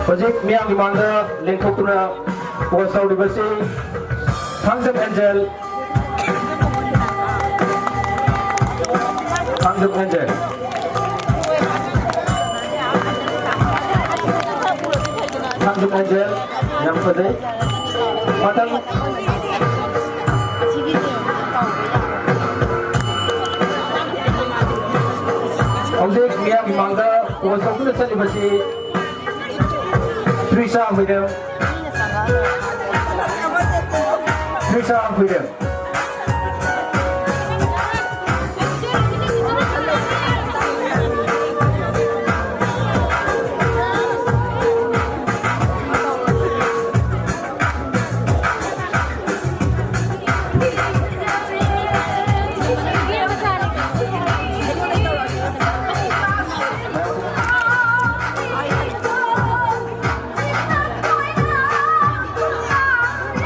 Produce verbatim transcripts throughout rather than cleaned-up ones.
ꯍꯧꯖꯤꯛ ꯃꯤꯌꯥꯝꯒꯤ ꯃꯥꯡꯗ ꯂꯦꯡꯊꯣꯛꯇꯨꯅ ꯄꯣꯁ ꯇꯧꯔꯤꯕꯁꯤ Thangjam Angel, Thangjam Angel, Thangjam Angel, ꯌꯥꯝ ꯐꯖꯩ꯫ ꯃꯊꯪ ꯍꯧꯖꯤꯛ ꯃꯤꯌꯥꯝꯒꯤ ꯃꯥꯡꯗ ꯄꯣꯁ ꯇꯧꯗꯨꯅ ꯆꯠꯂꯤꯕꯁꯤ ꯇ꯭ꯔꯤꯁꯥ ꯍꯨꯏꯔꯦꯝ, ꯇ꯭ꯔꯤꯁꯥ ꯍꯨꯏꯔꯦꯝ꯫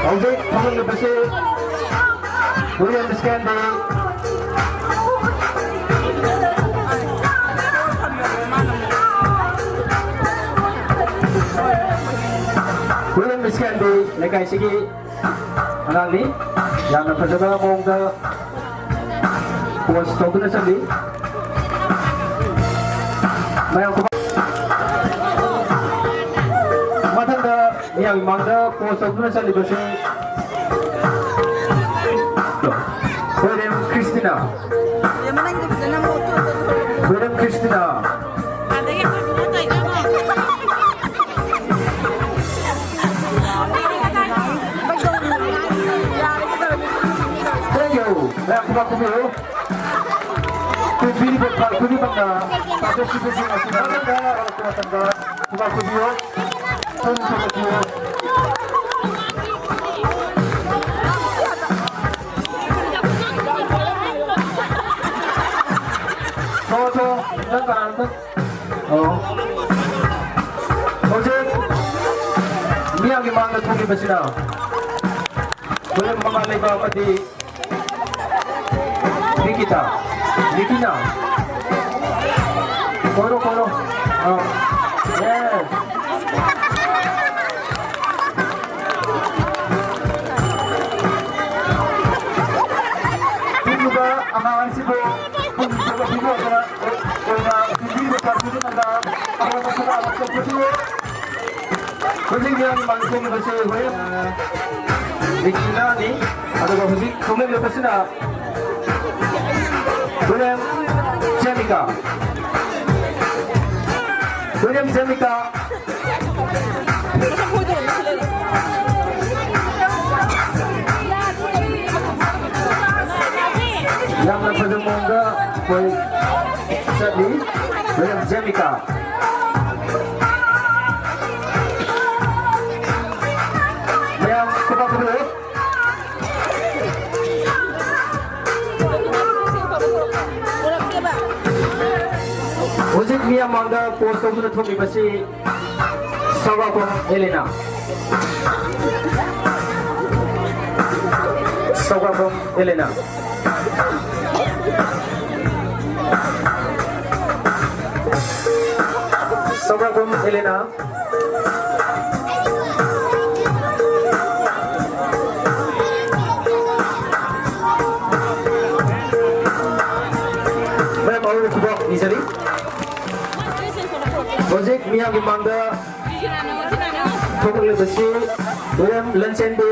ꯍꯧꯖꯤꯛ ꯐꯝꯂꯤꯕꯁꯤ ꯋꯤꯂꯤꯌꯝ ꯏꯁꯀꯦꯟꯗꯤ꯫ ꯋꯤꯂꯤꯌꯝ ꯏꯁꯀꯦꯟꯗꯤ ꯂꯩꯀꯥꯏꯁꯤꯒꯤ ꯑꯉꯥꯡꯅꯤ꯫ ꯌꯥꯝꯅ ꯐꯖꯕ ꯃꯑꯣꯡꯗ ꯄꯣꯁ ꯇꯧꯗꯨꯅ ꯆꯠꯂꯤ꯫ ꯃꯌꯥꯝ ꯈꯨꯕꯥꯛ-, ꯃꯊꯪꯗ ꯃꯤꯌꯥꯝꯒꯤ ꯃꯥꯡꯗ ꯄꯣꯁ ꯇꯧꯗꯨꯅ ꯆꯠꯂꯤꯕꯁꯤ ꯈꯣꯏꯔꯦꯝ ꯈ꯭ꯔꯤꯁꯇꯤꯅꯥ꯫ ꯈꯣꯏꯔꯦꯝ ꯈ꯭ꯔꯤꯁꯇꯤꯅꯥ꯫ Thank you. ꯃꯌꯥꯝ ꯈꯨꯕꯥꯛ ꯈꯨꯕꯤꯌꯨ꯫ ꯈꯨꯕꯤꯔꯤꯕ ꯈꯨꯗꯤꯡꯃꯛꯅ participant ꯁꯤꯡ ꯑꯁꯤ ꯃꯊꯪꯗ ꯂꯥꯛꯂꯛꯄ ꯃꯇꯝꯗ ꯈꯨꯕꯥꯛ ꯈꯨꯕꯤꯌꯨ꯫ ꯁꯣꯝ ꯊꯣꯛꯂꯛꯄꯤꯌꯨ꯫ ꯊꯣꯛꯑꯣ, ꯊꯣꯛꯑꯣ꯫ ꯅꯪ ꯀꯅꯥꯅꯣ? ꯑꯣ꯫ ꯍꯧꯖꯤꯛ ꯃꯤꯌꯥꯝꯒꯤ ꯃꯥꯡꯗ ꯊꯣꯛꯂꯤꯕꯁꯤꯅ ꯈꯨꯂꯦꯝ ꯃꯉꯥꯜ ꯂꯩꯕ ꯑꯃꯗꯤ ꯅꯤꯀꯤꯇꯥ, ꯅꯤꯀꯤꯅꯥ꯫ ꯀꯣꯏꯔꯣ, ꯀꯣꯏꯔꯣ꯫ ꯑꯥ꯫ Yes꯫ ꯍꯧꯖꯤꯛ ꯃꯤꯌꯥꯝꯒꯤ ꯃꯥꯡ ꯊꯣꯛꯂꯤꯕꯁꯦ ꯍꯣꯔꯦꯟ ꯔꯤꯀꯤꯅꯥꯅꯤ꯫ ꯑꯗꯨꯒ ꯍꯧꯖꯤꯛ ꯊꯣꯛꯂꯛꯂꯤꯕꯁꯤꯅ ꯍꯣꯔꯦꯟ ꯖꯦꯃꯤꯀꯥ꯫ ꯍꯣꯔꯦꯟ ꯖꯦꯃꯤꯀꯥ꯫ ꯌꯥꯝꯅ ꯐꯖꯕ ꯃꯑꯣꯡꯗ ꯑꯩꯈꯣꯏ ꯆꯠꯂꯤ꯫ ꯃꯌꯥꯝ ꯖꯦꯃꯤꯀꯥ꯫ ꯃꯌꯥꯝ ꯈꯨꯕꯥꯛ ꯈꯨꯕꯤꯔꯛꯑꯣ꯫ ꯍꯧꯖꯤꯛ ꯃꯤꯌꯥꯝ ꯃꯥꯡꯗ ꯄꯣꯁ ꯇꯧꯗꯨꯅ ꯊꯣꯛꯂꯤꯕꯁꯤ ꯁꯧꯒ꯭ꯔꯥꯛꯄꯝ ꯑꯦꯂꯦꯅꯥ꯫ ꯁꯧꯒ꯭ꯔꯥꯛꯄꯝ ꯑꯦꯂꯦꯅꯥ꯫ ꯁꯧꯒ꯭ꯔꯥꯛꯄꯝ ꯑꯦꯂꯦꯅꯥ꯫ ꯃꯌꯥꯝ ꯑꯔꯣꯏꯕ ꯈꯨꯕꯥꯛ ꯅꯤꯖꯔꯤ꯫ ꯍꯧꯖꯤꯛ ꯃꯤꯌꯥꯝꯒꯤ ꯃꯥꯡꯗ ꯊꯣꯛꯂꯤꯕꯁꯤ ꯍꯨꯏꯔꯦꯝ ꯂꯟꯆꯦꯟꯕꯤ꯫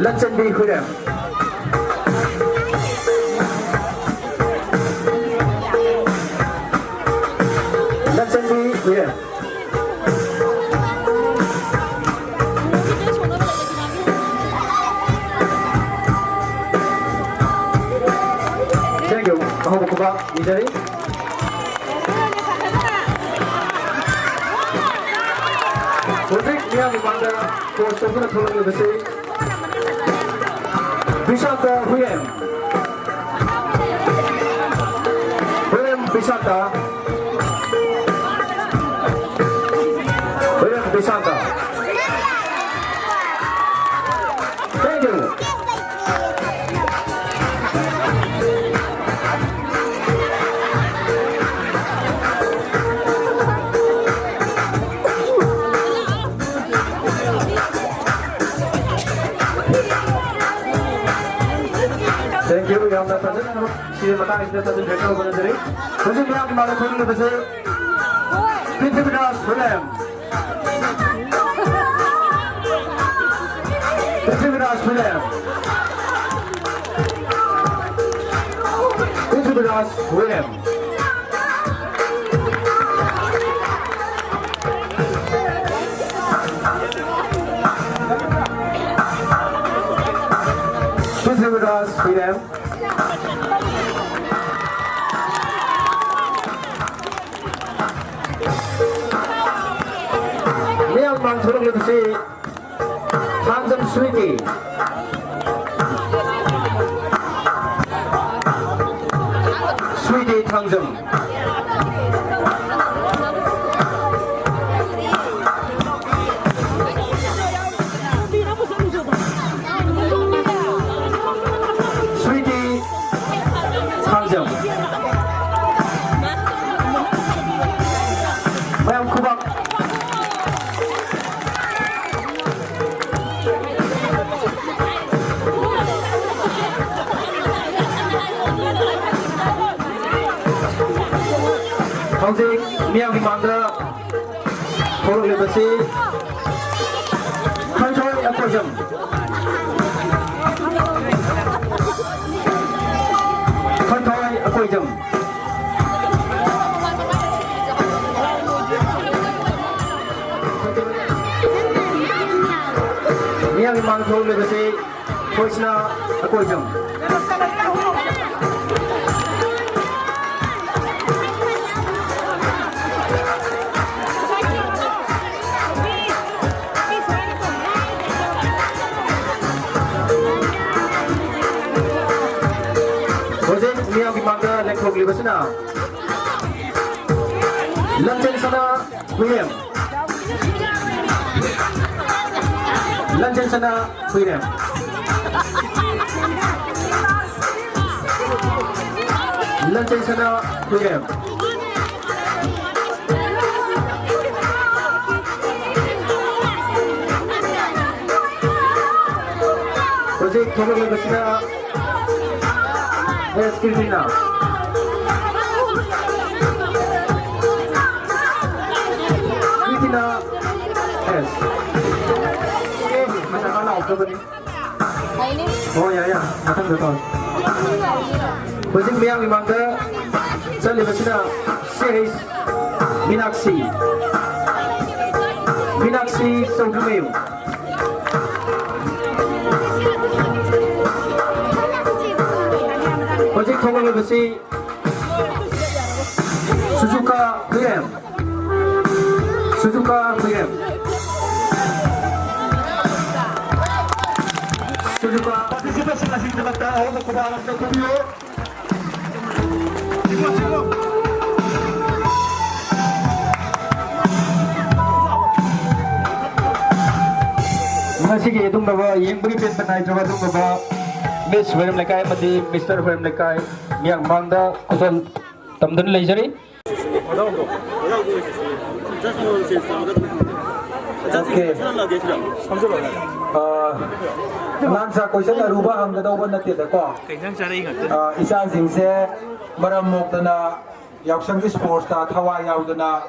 ꯂꯟꯆꯦꯟꯕꯤ ꯍꯨꯏꯔꯦꯝ꯫ ꯂꯟꯆꯦꯟꯕꯤ ꯍꯨꯏꯔꯦꯝ꯫ Thank you. ꯑꯍꯧꯕ ꯈꯨꯕꯥꯛ ꯅꯤꯖꯔꯤ꯫ ꯍꯧꯖꯤꯛ ꯃꯤꯌꯥꯝꯒꯤ ꯃꯥꯡꯗ ꯄꯣꯁ ꯇꯧꯗꯨꯅ ꯊꯣꯛꯂꯛꯂꯤꯕꯁꯤ ꯕꯤꯁꯥꯟꯇ ꯍꯨꯏꯔꯦꯝ꯫ ꯍꯨꯏꯔꯦꯝ ꯕꯤꯁꯥꯟꯇ꯫ ꯍꯨꯏꯔꯦꯝ ꯕꯤꯁꯥꯟꯇ꯫ Thank you. ꯌꯥꯝꯅ ꯐꯖꯅ ꯁꯤꯒꯤ ꯃꯇꯥꯡꯁꯤꯗ ꯊꯥꯖꯤꯟꯕꯤꯔꯛꯅꯕ ꯍꯣꯠꯅꯖꯔꯤ꯫ ꯍꯧꯖꯤꯛ ꯃꯌꯥꯝꯒꯤ ꯃꯥꯡꯗ ꯊꯣꯛꯂꯤꯕꯁꯦ Prithviraj William. Prithviraj William. Prithviraj William. Prithviraj William. ꯃꯤꯌꯥꯝ ꯃꯥꯡ ꯊꯣꯛꯂꯛꯂꯤꯕꯁꯤ Thangjam Sweety. Sweety Thangjam. Sweety Thangjam. ꯃꯌꯥꯝ ꯈꯨꯕꯥꯛ꯫ ꯍꯧꯖꯤꯛ ꯃꯤꯌꯥꯝꯒꯤ ꯃꯥꯡꯗ ꯊꯣꯛꯂꯛꯂꯤꯕꯁꯤ ꯈꯟꯊꯣꯏ ꯑꯀꯣꯏꯖꯝ꯫ ꯈꯟꯊꯣꯏ ꯑꯀꯣꯏꯖꯝ꯫ ꯃꯤꯌꯥꯝꯒꯤ ꯃꯥꯡ ꯊꯣꯛꯂꯤꯕꯁꯤ ꯈꯣꯏꯁꯅꯥ ꯑꯀꯣꯏꯖꯝ꯫ ꯍꯧꯖꯤꯛ ꯃꯤꯌꯥꯝꯒꯤ ꯃꯥꯡꯗ ꯂꯦꯡꯊꯣꯛꯂꯤꯕꯁꯤꯅ ꯂꯝꯖꯦꯟ ꯁꯅꯥ ꯈꯨꯌꯦꯝ꯫ ꯂꯟꯆꯦꯟꯁꯅꯥ ꯈꯨꯏꯔꯦꯝ꯫ ꯂꯟꯆꯦꯟꯁꯅꯥ ꯈꯨꯏꯔꯦꯝ꯫ ꯍꯧꯖꯤꯛ ꯊꯣꯛꯂꯛꯂꯤꯕꯁꯤꯅ ꯑꯦꯁ ꯀ꯭ꯔꯤꯇꯤꯅꯥ꯫ ꯀ꯭ꯔꯤꯇꯤꯅꯥ ꯑꯦꯁ꯫ ꯑꯦ, ꯃꯁꯥ ꯂꯥꯎꯗꯕꯅꯤ꯫ ꯍꯣꯏ, ꯌꯥꯏ, ꯌꯥꯏ꯫ ꯃꯊꯪꯗ ꯇꯧꯔꯣ꯫ ꯍꯧꯖꯤꯛ ꯃꯤꯌꯥꯝꯒꯤ ꯃꯥꯡꯗ ꯆꯠꯂꯤꯕꯁꯤꯅ ꯁꯤ ꯑꯩꯆ ꯃꯤꯅꯥꯛꯁꯤ꯫ ꯃꯤꯅꯥꯛꯁꯤ ꯆꯧꯗ꯭ꯔꯤꯃꯌꯨꯝ꯫ ꯍꯧꯖꯤꯛ ꯊꯣꯛꯂꯛꯂꯤꯕꯁꯤ ꯁꯨꯖꯨꯀꯥ ꯍꯨꯏꯔꯦꯝ꯫ ꯁꯨꯖꯨꯀꯥ ꯍꯨꯏꯔꯦꯝ꯫ ꯁꯨꯖꯨꯀꯥ꯫ Participation ꯑꯁꯤꯒꯤꯗꯃꯛꯇ ꯑꯍꯣꯡꯕ ꯈꯨꯗꯥꯡ ꯑꯃ ꯄꯤꯕꯤꯌꯨ꯫ ꯉꯁꯤꯒꯤ ꯑꯗꯨꯒꯨꯝꯂꯕ ꯌꯦꯡꯕꯒꯤ ꯄꯦꯟꯕ ꯅꯥꯏꯗ꯭ꯔꯕ ꯑꯗꯨꯒꯨꯝꯂꯕ ꯃꯤꯁ ꯍꯣꯏꯔꯝ ꯂꯩꯀꯥꯏ ꯑꯃꯗꯤ ꯃꯤꯁꯇꯔ ꯍꯣꯏꯔꯝ ꯂꯩꯀꯥꯏ ꯃꯤꯌꯥꯝ ꯃꯥꯡꯗ ꯈꯨꯗꯣꯜ ꯇꯝꯗꯨꯅ ꯂꯩꯖꯔꯤ꯫ Okay. ꯑ, ꯑꯉꯥꯡꯁꯥ question ꯑꯔꯨꯕ ꯍꯪꯒꯗꯧꯕ ꯅꯠꯇꯦꯗꯀꯣ꯫ ꯑ, ꯏꯆꯥꯁꯤꯡꯁꯦ ꯃꯔꯝ ꯃꯣꯛꯇꯅ ꯌꯥꯎꯁꯪꯒꯤ sportsꯇ ꯊꯋꯥꯏ ꯌꯥꯎꯗꯅ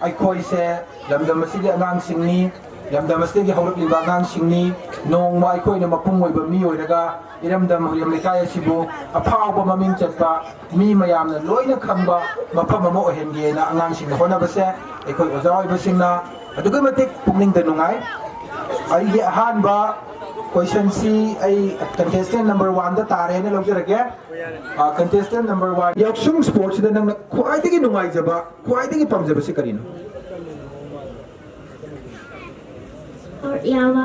ꯑꯩꯈꯣꯏꯁꯦ ꯂꯝꯗꯝ ꯑꯁꯤꯒꯤ ꯑꯉꯥꯡꯁꯤꯡꯅꯤ, ꯂꯝꯗꯝ ꯑꯁꯤꯗꯒꯤ ꯍꯧꯔꯛꯂꯤꯕ ꯑꯉꯥꯡꯁꯤꯡꯅꯤ꯫ ꯅꯣꯡꯃ ꯑꯩꯈꯣꯏꯅ ꯃꯄꯨꯡ ꯑꯣꯏꯕ ꯃꯤ ꯑꯣꯏꯔꯒ ꯏꯔꯝꯗꯝ ꯍꯨꯏꯔꯦꯝ ꯂꯩꯀꯥꯏ ꯑꯁꯤꯕꯨ ꯑꯐꯥꯎꯕ ꯃꯃꯤꯡ ꯆꯠꯄ ꯃꯤ ꯃꯌꯥꯝꯅ ꯂꯣꯏꯅ ꯈꯪꯕ ꯃꯐꯝ ꯑꯃ ꯑꯣꯏꯍꯟꯒꯦꯅ ꯑꯉꯥꯡꯁꯤꯡꯅ ꯍꯣꯠꯅꯕꯁꯦ ꯑꯩꯈꯣꯏ ꯑꯣꯖꯥ ꯑꯣꯏꯕꯁꯤꯡꯅ ꯑꯗꯨꯛꯀꯤ ꯃꯇꯤꯛ ꯄꯨꯛꯅꯤꯡꯗ ꯅꯨꯡꯉꯥꯏ꯫ ꯑꯩꯒꯤ ꯑꯍꯥꯟꯕ questionꯁꯤ ꯑꯩ contestant number oneꯗ ꯇꯥꯔꯦꯅ ꯂꯧꯖꯔꯒꯦ꯫ ꯑ, contestant number one, ꯌꯥꯎꯁꯪ sportsꯁꯤꯗ ꯅꯪꯅ ꯈ꯭ꯋꯥꯏꯗꯒꯤ ꯅꯨꯡꯉꯥꯏꯖꯕ, ꯈ꯭ꯋꯥꯏꯗꯒꯤ ꯄꯥꯝꯖꯕꯁꯤ ꯀꯔꯤꯅꯣ? Sport ꯌꯥꯎꯕ꯫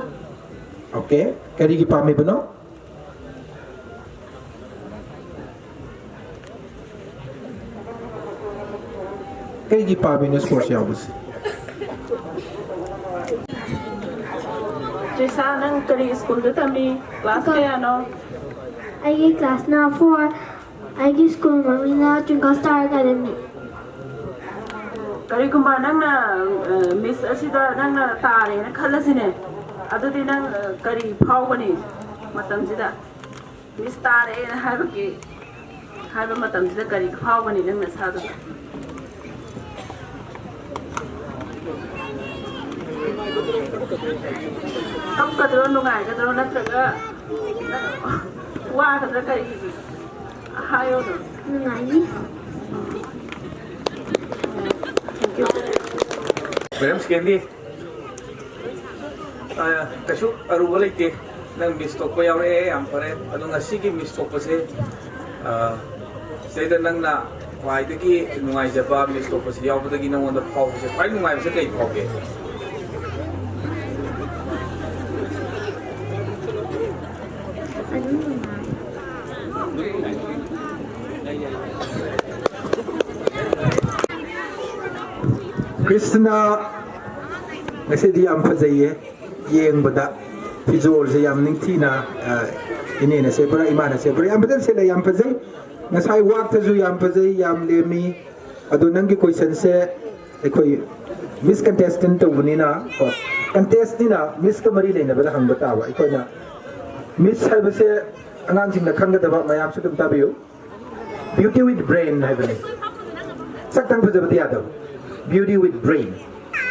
Okay, ꯀꯔꯤꯒꯤ ꯄꯥꯝꯃꯤꯕꯅꯣ? ꯀꯩꯒꯤ ꯄꯥꯝꯃꯤꯅꯣ sports ꯌꯥꯎꯕꯁꯦ? ꯇ꯭ꯔꯤꯁꯥ, ꯅꯪ ꯀꯔꯤ schoolꯗ ꯇꯝꯃꯤ? Class ꯀꯌꯥꯅꯣ? ꯑꯩꯒꯤ classꯅ four꯫ ꯑꯩꯒꯤ school ꯃꯃꯤꯡꯅ Twinkle Star Academy꯫ ꯀꯔꯤꯒꯨꯝꯕ ꯅꯪꯅ, ꯑ, Miss ꯑꯁꯤꯗ ꯅꯪꯅ ꯇꯥꯔꯦꯅ ꯈꯜꯂꯁꯤꯅꯦ, ꯑꯗꯨꯗꯤ ꯅꯪ, ꯑ, ꯀꯔꯤ ꯐꯥꯎꯒꯅꯤ ꯃꯇꯝꯁꯤꯗ? Miss ꯇꯥꯔꯦꯅ ꯍꯥꯏꯕꯒꯤ ꯍꯥꯏꯕ ꯃꯇꯝꯁꯤꯗ ꯀꯔꯤ ꯐꯥꯎꯒꯅꯤ ꯅꯪ ꯅꯁꯥꯗꯨꯗ? ꯀꯞꯀꯗ꯭ꯔꯣ, ꯅꯨꯡꯉꯥꯏꯒꯗ꯭ꯔꯣ, ꯅꯠꯇ꯭ꯔꯒ ꯋꯥꯒꯗ꯭ꯔꯥ, ꯀꯔꯤ? ꯍꯥꯏꯌꯣꯅ꯫ ꯅꯨꯡꯉꯥꯏꯅꯤ꯫ ꯃꯦꯗꯥꯝ ꯁꯤꯀꯦꯟꯗꯤ, ꯑ, ꯀꯩꯁꯨ ꯑꯔꯨꯕ ꯂꯩꯇꯦ꯫ ꯅꯪ ꯃꯤꯁ ꯊꯣꯛꯄ ꯌꯥꯎꯔꯛꯑꯦ, ꯌꯥꯝ ꯐꯔꯦ꯫ ꯑꯗꯣ ꯉꯁꯤꯒꯤ ꯃꯤꯁ ꯊꯣꯛꯄꯁꯦ, ꯑ, ꯁꯤꯗꯩꯗ ꯅꯪꯅ ꯈ꯭ꯋꯥꯏꯗꯒꯤ ꯅꯨꯡꯉꯥꯏꯖꯕ ꯃꯤꯁ ꯊꯣꯛꯄꯁꯤ ꯌꯥꯎꯕꯗꯒꯤ ꯅꯉꯣꯟꯗ ꯐꯥꯎꯕꯁꯦ, ꯈ꯭ꯋꯥꯏ ꯅꯨꯡꯉꯥꯏꯕꯁꯦ ꯀꯩ ꯐꯥꯎꯒꯦ? ꯑꯗꯨꯝ ꯅꯨꯡꯉꯥꯏ꯫ ꯀ꯭ꯔꯤꯁꯅ, ꯉꯁꯤꯗꯤ ꯌꯥꯝ ꯐꯖꯩꯌꯦ꯫ ꯌꯦꯡꯕꯗ ꯐꯤꯖꯣꯜꯁꯦ ꯌꯥꯝ ꯅꯤꯡꯊꯤꯅ, ꯑ, ꯏꯅꯦꯅ ꯁꯦꯠꯄ꯭ꯔꯥ, ꯏꯃꯥꯅ ꯁꯦꯠꯄ꯭ꯔꯥ, ꯌꯥꯝ ꯐꯖꯅ ꯁꯦꯠꯂꯦ, ꯌꯥꯝ ꯐꯖꯩ꯫ ꯉꯁꯥꯏ ꯋꯥꯛꯇꯁꯨ ꯌꯥꯝ ꯐꯖꯩ, ꯌꯥꯝ ꯂꯦꯝꯃꯤ꯫ ꯑꯗꯣ ꯅꯪꯒꯤ ꯀꯣꯏꯁꯟꯁꯦ ꯑꯩꯈꯣꯏ ꯃꯤꯁ ꯀꯟꯇꯦꯁꯇꯦꯟ ꯇꯧꯕꯅꯤꯅ, ꯀꯣ, ꯀꯟꯇꯦꯁꯅꯤꯅ ꯃꯤꯁꯀ ꯃꯔꯤ ꯂꯩꯅꯕꯗ ꯍꯪꯕ ꯇꯥꯕ꯫ ꯑꯩꯈꯣꯏꯅ ꯃꯤꯁ ꯍꯥꯏꯕꯁꯦ ꯑꯉꯥꯡꯁꯤꯡꯅ ꯈꯪꯒꯗꯕ, ꯃꯌꯥꯝꯁꯨ ꯑꯗꯨꯝ ꯇꯥꯕꯤꯌꯨ꯫ Beauty with brain ꯍꯥꯏꯕꯅꯤ꯫ ꯁꯛꯇꯪ ꯐꯖꯕꯗꯤ ꯌꯥꯗꯕ, beauty with brain,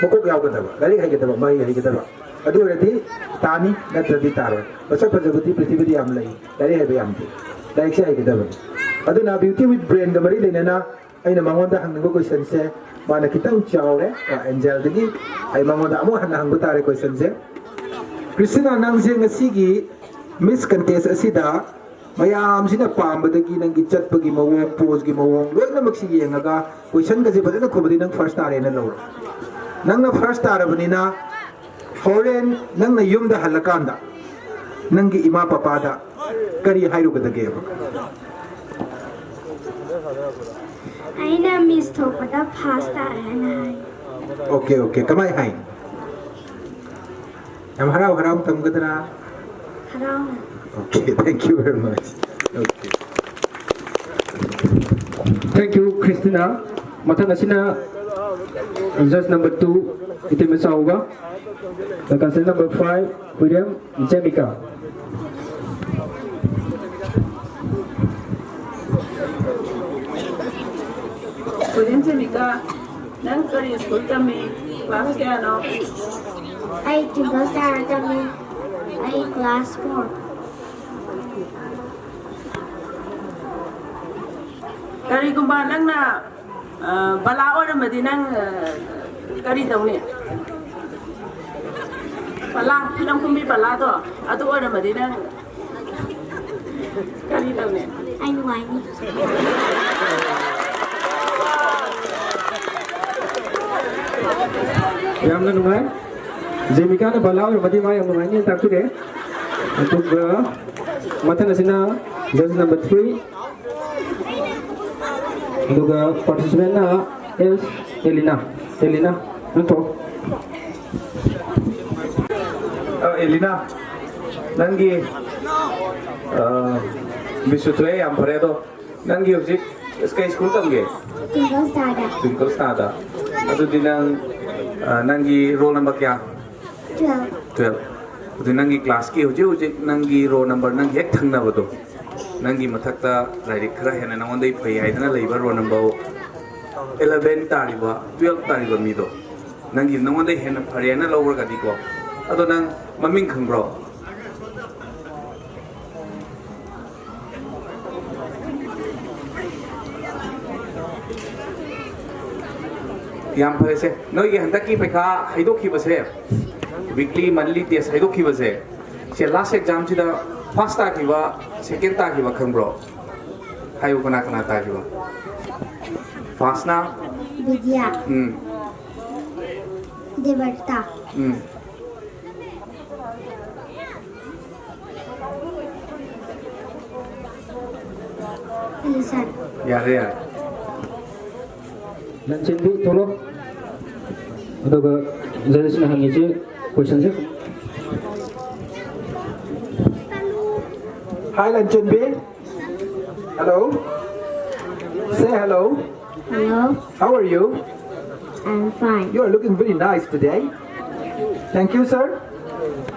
ꯃꯀꯣꯛ ꯌꯥꯎꯒꯗꯕ, ꯂꯥꯏꯔꯤꯛ ꯍꯩꯒꯗꯕ, ꯃꯍꯩ ꯍꯩꯒꯗꯕ꯫ ꯑꯗꯨ ꯑꯣꯏꯔꯗꯤ ꯇꯥꯅꯤ, ꯅꯠꯇ꯭ꯔꯗꯤ ꯇꯥꯔꯣꯏ꯫ ꯃꯁꯛ ꯐꯖꯕꯗꯤ ꯄ꯭ꯔꯤꯊꯤꯕꯤꯗ ꯌꯥꯝ ꯂꯩ, ꯂꯥꯏꯔꯤꯛ ꯍꯩꯕ ꯌꯥꯝꯗꯦ꯫ ꯂꯥꯏꯔꯤꯛꯁꯦ ꯍꯩꯒꯗꯕꯅꯤ꯫ ꯑꯗꯨꯅ beauty with brainꯒ ꯃꯔꯤ ꯂꯩꯅꯅ ꯑꯩꯅ ꯃꯉꯣꯟꯗ ꯍꯪꯅꯤꯡꯕ ꯀꯣꯏꯁꯟꯁꯦ, ꯃꯥꯅ ꯈꯤꯇꯪ ꯆꯥꯎꯔꯦ, ꯑ, ꯑꯦꯟꯖꯦꯜꯗꯒꯤ꯫ ꯑꯩ ꯃꯉꯣꯟꯗ ꯑꯃꯨꯛ ꯍꯟꯅ ꯍꯪꯕ ꯇꯥꯔꯦ ꯀꯣꯏꯁꯟꯁꯦ꯫ ꯀ꯭ꯔꯤꯁꯇꯤꯅꯥ, ꯅꯪꯁꯦ ꯉꯁꯤꯒꯤ ꯃꯤꯁ ꯀꯟꯇꯦꯁ ꯑꯁꯤꯗ ꯃꯌꯥꯝꯁꯤꯅ ꯄꯥꯝꯕꯗꯒꯤ ꯅꯪꯒꯤ ꯆꯠꯄꯒꯤ ꯃꯑꯣꯡ, ꯄꯣꯖꯒꯤ ꯃꯑꯣꯡ ꯂꯣꯏꯅꯃꯛꯁꯤ ꯌꯦꯡꯉꯒ ꯀꯣꯏꯁꯟꯒꯁꯦ ꯐꯖꯅ ꯈꯨꯝꯃꯗꯤ ꯅꯪ ꯐꯥꯔꯁ ꯇꯥꯔꯦꯅ ꯂꯧꯔꯣ꯫ ꯅꯪꯅ ꯐꯥꯔꯁ ꯇꯥꯔꯕꯅꯤꯅ ꯍꯣꯔꯦꯟ ꯅꯪꯅ ꯌꯨꯝꯗ ꯍꯜꯂꯀꯥꯟꯗ ꯅꯪꯒꯤ ꯏꯃꯥ ꯄꯄꯥꯗ ꯀꯔꯤ ꯍꯥꯏꯔꯨꯒꯗꯒꯦꯕ? ꯑꯩꯅ ꯃꯤꯁ ꯊꯣꯛꯄꯗ ꯐꯥꯔꯁ ꯇꯥꯔꯦꯅ ꯍꯥꯏ꯫ Okay, okay. ꯀꯃꯥꯏ ꯍꯥꯏ? ꯌꯥꯝ ꯍꯔꯥꯎ ꯍꯔꯥꯎ ꯇꯝꯒꯗ꯭ꯔꯥ? ꯍꯔꯥꯎ꯫ Okay, thank you very much. Okay. Thank you, Christina. ꯃꯊꯪ ꯑꯁꯤꯅ judge number two, ꯏꯇꯩꯃ ꯆꯥꯎꯕ, contestant number five, ꯍꯨꯏꯔꯦꯝ ꯖꯦꯃꯤꯀꯥ꯫ ꯁꯦꯃꯤꯀꯥ, ꯅꯪ ꯀꯔꯤ ꯁ꯭ꯀꯨꯜ ꯇꯝꯃꯤ? ꯀ꯭ꯂꯥꯁ ꯀꯌꯥꯅꯣ? ꯑꯩ ꯇ꯭ꯋꯤꯡꯀꯜ ꯁ꯭ꯇꯥꯔꯗ ꯇꯝꯃꯤ꯫ ꯑꯩ ꯀ꯭ꯂꯥꯁ ꯐꯣꯔ꯫ ꯀꯔꯤꯒꯨꯝꯕ ꯅꯪꯅ, ꯑ, ꯕꯂꯥ ꯑꯣꯏꯔꯝꯃꯗꯤ ꯅꯪ, ꯑ, ꯀꯔꯤ ꯇꯧꯅꯤ? ꯕꯂꯥ, ꯐꯤꯂꯝ ꯀꯨꯝꯕꯤ ꯕꯂꯥꯗꯣ, ꯑꯗꯨ ꯑꯣꯏꯔꯝꯃꯗꯤ ꯅꯪ ꯀꯔꯤ ꯇꯧꯅꯤ? ꯑꯩ ꯅꯨꯡꯉꯥꯏꯅꯤ꯫ ꯌꯥꯝꯅ ꯅꯨꯡꯉꯥꯏ꯫ ꯖꯦꯃꯤꯀꯥꯅ ꯕꯂꯥ ꯑꯣꯏꯔꯝꯃꯗꯤ ꯃꯥ ꯌꯥꯝ ꯅꯨꯡꯉꯥꯏꯅꯤ ꯇꯥꯛꯄꯤꯔꯦ꯫ ꯑꯗꯨꯒ ꯃꯊꯪ ꯑꯁꯤꯅ ꯖꯁ ꯅꯝꯕꯔ ꯊ꯭ꯔꯤ꯫ ꯑꯗꯨꯒ ꯄꯥꯔꯇꯤꯁꯤꯄꯦꯟꯅ ꯑꯦꯁ ꯑꯦꯂꯤꯅꯥ꯫ ꯑꯦꯂꯤꯅꯥ, ꯅꯪ ꯊꯣꯛꯑꯣ꯫ ꯑ, ꯑꯦꯂꯤꯅꯥ, ꯅꯪꯒꯤ, ꯑ, ꯃꯤꯁꯁꯨ ꯊꯣꯛꯑꯦ, ꯌꯥꯝ ꯐꯔꯦ꯫ ꯑꯗꯣ ꯅꯪꯒꯤ ꯍꯧꯖꯤꯛ ꯀꯩ ꯁ꯭ꯀꯨꯜ ꯇꯝꯒꯦ? ꯇ꯭ꯋꯤꯡꯀꯜ ꯁ꯭ꯇꯥꯔꯗ꯫ ꯇ꯭ꯋꯤꯡꯀꯜ ꯁ꯭ꯇꯥꯔꯗ꯫ ꯑꯗꯨꯗꯤ ꯅꯪ, ꯑ, ꯅꯪꯒꯤ ꯔꯣꯜ ꯅꯝꯕꯔ ꯀꯌꯥ? ꯇꯨꯋꯦꯜꯐ꯫ ꯇꯨꯋꯦꯜꯐ꯫ ꯑꯗꯨ ꯅꯪꯒꯤ ꯀ꯭ꯂꯥꯁꯀꯤ ꯍꯧꯖꯤꯛ ꯍꯧꯖꯤꯛ ꯅꯪꯒꯤ ꯔꯣꯜ ꯅꯝꯕꯔ ꯅꯪ ꯍꯦꯛ ꯊꯪꯅꯕꯗꯣ, ꯅꯪꯒꯤ ꯃꯊꯛꯇ ꯂꯥꯏꯔꯤꯛ ꯈꯔ ꯍꯦꯟꯅ ꯅꯉꯣꯟꯗꯩ ꯐꯩ ꯍꯥꯏꯗꯅ ꯂꯩꯕ ꯔꯣꯜ ꯅꯝꯕꯔ ꯑꯦꯂꯚꯦꯟ ꯇꯥꯔꯤꯕ, ꯇꯨꯋꯦꯜꯐ ꯇꯥꯔꯤꯕ ꯃꯤꯗꯣ, ꯅꯪꯒꯤ ꯅꯉꯣꯟꯗꯩ ꯍꯦꯟꯅ ꯐꯔꯦꯅ ꯂꯧꯔꯒꯗꯤꯀꯣ꯫ ꯑꯗꯣ ꯅꯪ ꯃꯃꯤꯡ ꯈꯪꯕ꯭ꯔꯣ? ꯌꯥꯝ ꯐꯔꯦꯁꯦ꯫ ꯅꯣꯏꯒꯤ ꯍꯟꯗꯛꯀꯤ ꯄꯩꯈꯥ ꯍꯥꯏꯗꯣꯛꯈꯤꯕꯁꯦ, ꯋꯤꯛꯂꯤ, ꯃꯟꯂꯤ ꯇꯦꯁ ꯍꯥꯏꯗꯣꯛꯈꯤꯕꯁꯦ, ꯁꯦ, ꯂꯥꯁ ꯑꯦꯛꯖꯥꯝꯁꯤꯗ ꯐꯥꯔꯁ ꯇꯥꯈꯤꯕ, ꯁꯦꯀꯦꯟ ꯇꯥꯈꯤꯕ ꯈꯪꯕ꯭ꯔꯣ? ꯍꯥꯏꯌꯨ, ꯀꯅꯥ ꯀꯅꯥ ꯇꯥꯈꯤꯕ? ꯐꯥꯔꯁꯅ? ꯕꯤꯗ꯭ꯌꯥ꯫ ꯎꯝ꯫ ꯗꯦꯕꯔꯇꯥ꯫ ꯎꯝ꯫ ꯏꯂꯤꯁꯟ꯫ ꯌꯥꯔꯦ, ꯌꯥꯔꯦ꯫ ꯂꯟꯆꯦꯟꯕꯤ ꯊꯣꯛꯂꯣ꯫ ꯑꯗꯨꯒ ꯖꯖꯦꯁꯅ ꯍꯪꯉꯤꯁꯤ ꯀꯣꯏꯁꯟꯁꯦ꯫ Hi, Lanchenbi. Hello. Say hello. Hello. How are you? I'm fine. You are looking very nice today. Thank you, sir.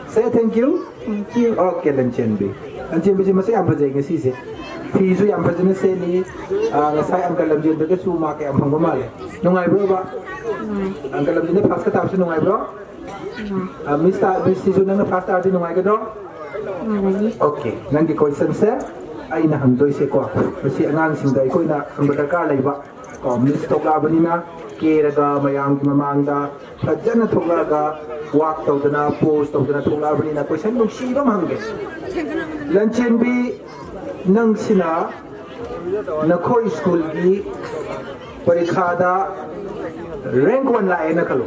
Say thank you. Thank you. Okay, Lanchenbi. ꯂꯟꯆꯦꯟꯕꯤꯁꯦ ꯃꯁꯛ ꯌꯥꯝ ꯐꯖꯩ ꯉꯁꯤꯁꯦ꯫ ꯐꯤꯁꯨ ꯌꯥꯝ ꯐꯖꯅ ꯁꯦꯠꯂꯤ꯫ ꯑ, ꯉꯁꯥꯏ ꯑꯪꯀ ꯂꯝꯖꯦꯟꯗꯒꯁꯨ ꯃꯥꯔꯛ ꯌꯥꯝ ꯐꯪꯕ ꯃꯥꯜꯂꯦ꯫ ꯅꯨꯡꯉꯥꯏꯕ꯭ꯔꯣꯕ? ꯑꯪꯀ ꯂꯝꯖꯦꯟꯗ ꯐꯥꯔꯁꯀ ꯇꯥꯕꯁꯦ ꯅꯨꯡꯉꯥꯏꯕ꯭ꯔꯣ? ꯑ, ꯃꯤꯁ ꯇꯥ-, ꯃꯤꯁ ꯁꯤꯁꯨ ꯅꯪꯅ ꯐꯥꯔꯁ ꯇꯥꯔꯗꯤ ꯅꯨꯡꯉꯥꯏꯒꯗ꯭ꯔꯣ? ꯑꯣꯀꯦ, ꯅꯪꯒꯤ ꯀꯣꯏꯁꯟꯁꯦ ꯑꯩꯅ ꯍꯪꯗꯣꯏꯁꯦꯀꯣ, ꯃꯁꯤ ꯑꯉꯥꯡꯁꯤꯡꯗ ꯑꯩꯈꯣꯏꯅ ꯈꯪꯕ ꯗꯔꯀꯥꯔ ꯂꯩꯕ꯫ ꯀꯣ, ꯃꯤꯁ ꯊꯣꯛꯂꯛꯑꯕꯅꯤꯅ ꯀꯦꯔꯒ ꯃꯌꯥꯝꯒꯤ ꯃꯃꯥꯡꯗ ꯐꯖꯅ ꯊꯣꯛꯂꯛꯑꯒ ꯋꯥꯛ ꯇꯧꯗꯅ, ꯄꯣꯁ ꯇꯧꯗꯅ ꯊꯣꯛꯂꯛꯑꯕꯅꯤꯅ ꯀꯣꯏꯁꯟ ꯅꯨꯡꯁꯤꯕ ꯑꯃ ꯍꯪꯒꯦ꯫ ꯂꯟꯆꯦꯟꯕꯤ, ꯅꯪꯁꯤꯅ ꯅꯈꯣꯏ ꯁ꯭ꯀꯨꯜꯒꯤ ꯄꯔꯤꯈꯥꯗ ꯔꯦꯡꯛ ꯋꯥꯟ ꯂꯥꯛꯑꯦꯅ ꯈꯜꯂꯣ꯫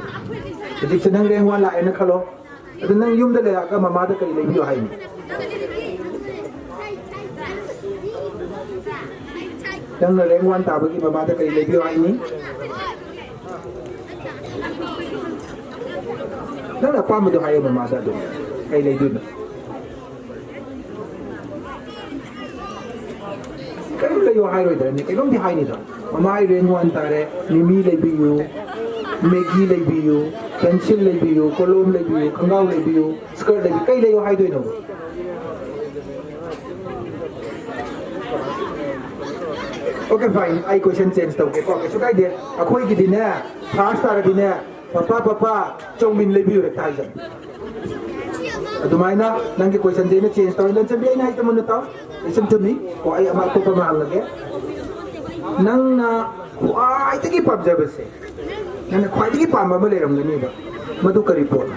ꯍꯧꯖꯤꯛꯁꯦ ꯅꯪ ꯔꯦꯡꯛ ꯋꯥꯟ ꯂꯥꯛꯑꯦꯅ ꯈꯜꯂꯣ꯫ ꯑꯗꯨ ꯅꯪ ꯌꯨꯝꯗ ꯂꯩꯔꯛꯑꯒ ꯃꯃꯥꯗ ꯀꯔꯤ ꯂꯩꯕꯤꯌꯨ ꯍꯥꯏꯅꯤ? ꯅꯪꯅ ꯔꯦꯡꯛ ꯋꯥꯟ ꯇꯥꯕꯒꯤ ꯃꯃꯥꯗ ꯀꯔꯤ ꯂꯩꯕꯤꯌꯨ ꯍꯥꯏꯅꯤ? ꯅꯪꯅ ꯑꯄꯥꯝꯕꯗꯣ ꯍꯥꯏꯌꯣ ꯃꯃꯥꯗ ꯑꯗꯨꯝ꯫ ꯀꯩ ꯂꯩꯗꯣꯏꯅꯣ? ꯀꯔꯤꯝ ꯂꯩꯌꯣ ꯍꯥꯏꯔꯣꯏꯗ꯭ꯔꯅꯦ? ꯀꯩꯅꯣꯝꯗꯤ ꯍꯥꯏꯅꯤꯗꯣ꯫ ꯃꯃꯥ, ꯑꯩ ꯔꯦꯡ ꯋꯥꯟ ꯇꯥꯔꯦ, ꯃꯤꯃꯤ ꯂꯩꯕꯤꯌꯨ, ꯃꯦꯒꯤ ꯂꯩꯕꯤꯌꯨ, ꯄꯦꯟꯁꯤꯜ ꯂꯩꯕꯤꯌꯨ, ꯀꯣꯂꯣꯝ ꯂꯩꯕꯤꯌꯨ, ꯈꯣꯡꯒ꯭ꯔꯥꯎ ꯂꯩꯕꯤꯌꯨ, ꯁ꯭ꯀꯔꯠ ꯂꯩꯕꯤꯌꯨ, ꯀꯩ ꯂꯩꯌꯣ ꯍꯥꯏꯗꯣꯏꯅꯣ? ꯑꯣꯀꯦ, ꯐꯥꯏꯟ, ꯑꯩ ꯀꯣꯏꯁꯟ ꯆꯦꯟꯖ ꯇꯧꯒꯦꯀꯣ, ꯀꯩꯁꯨ ꯀꯥꯏꯗꯦ꯫ ꯑꯩꯈꯣꯏꯒꯤꯗꯤꯅꯦ, ꯐꯥꯔꯁ ꯇꯥꯔꯗꯤꯅꯦ, "ꯄꯄꯥ, ꯄꯄꯥ, ꯆꯧꯃꯤꯟ ꯂꯩꯕꯤꯌꯨ" ꯍꯦꯛꯇ ꯍꯥꯏꯖꯕ꯫ ꯑꯗꯨꯃꯥꯏꯅ ꯅꯪꯒꯤ ꯀꯣꯏꯁꯟꯁꯦ ꯑꯩꯅ ꯆꯦꯟꯖ ꯇꯧꯔꯦ꯫ ꯂꯟꯆꯟꯕꯤ, ꯑꯩꯅ ꯍꯥꯏꯁꯦ ꯃꯨꯟꯅ ꯇꯥꯎ꯫ Listen to me. ꯀꯣ, ꯑꯩ ꯑꯃ ꯑꯇꯣꯞꯄ ꯑꯃ ꯍꯪꯉꯒꯦ꯫ ꯅꯪꯅ ꯈ꯭ꯋꯥꯏꯗꯒꯤ ꯄꯥꯝꯖꯕꯁꯦ, ꯅꯪꯅ ꯈ꯭ꯋꯥꯏꯗꯒꯤ ꯄꯥꯝꯕ ꯑꯃ ꯂꯩꯔꯝꯒꯅꯤꯕ, ꯃꯗꯨ ꯀꯔꯤ ꯄꯣꯠꯅꯣ?